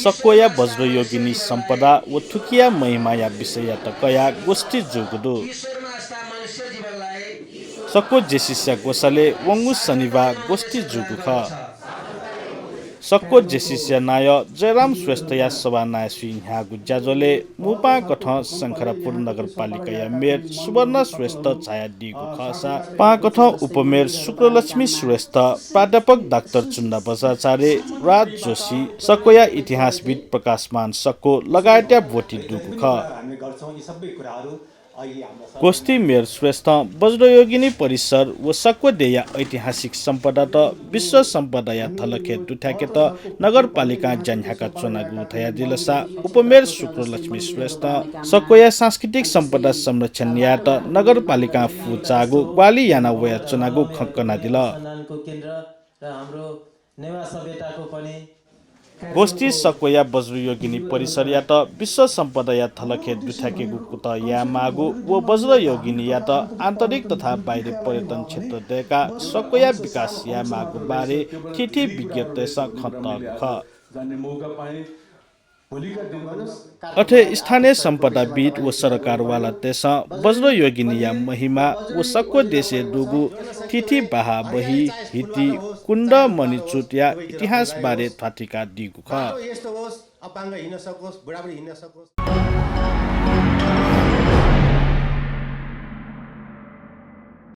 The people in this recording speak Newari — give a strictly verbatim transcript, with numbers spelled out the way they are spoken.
सक्वया वज्रयोगिनी सम्पदा व थुकिया महिमाया विषययात कयाः गोष्ठी जूगु दु। सक्व जेसिसया ग्वसालय् वंगु शनिबाः गोष्ठी जूगु खः। सक्व जेसिसया नायः जयराम श्रेष्ठया सभानाय् स्वयाः न्ह्याःगु ज्याझ्वलय् मू पाहां कथं शंखरापुर नगरपालिकाया मेयर सुवर्ण श्रेष्ठ झायादीगु खःसा पाहां कथं उपमेयर शुक्रलक्ष्मी श्रेष्ठ, प्राध्यापक डाक्टर चुन्दा बज्राचार्य, राज जोशी, सक्वया इतिहासविद् प्रकाशमान सक्व लगायतया ब्वति दुगु खः। गोष्ठी मेयर श्रेष्ठं वज्रयोगिनी परिसर व सक्व देय्‌या ऐतिहासिक सम्पदात विश्व सम्पदाया धलखय् दुथ्याकेत नगरपालिकां ज्या न्ह्याका च्वनागु धयादिलसा उपमेयर शुक्रलक्ष्मी श्रेष्ठं सक्वया सांस्कृतिक सम्पदा संरक्षण यायेत नगरपालिकां फुचाःगु ग्वाहालि याना वयाच्वनागु खँ कनादिल। गोष्ठी सक्वया वज्रयोगिनी परिसरयात विश्व सम्पदाया धलखय् दुथ्याकेगु कुतः यायेमाःगु व वज्रयोगिनीयात आन्तरिक तथा बाहिरी पर्यटन क्षेत्र दय्‌काः सक्वया विकास यायेमाःगु बारे थीथी विज्ञतय्‌सं खँ तःगु खः। अथे स्थानीय सम्पदाविद् व सरोकारवालातय्‌सं वज्रयोगिनीया महिमा व सक्व देशय् दुगु थीथी बाहाः बही, हिति, कुण्ड, मणिचूडया इतिहास बारे ध्वाथुइकादीगु खः।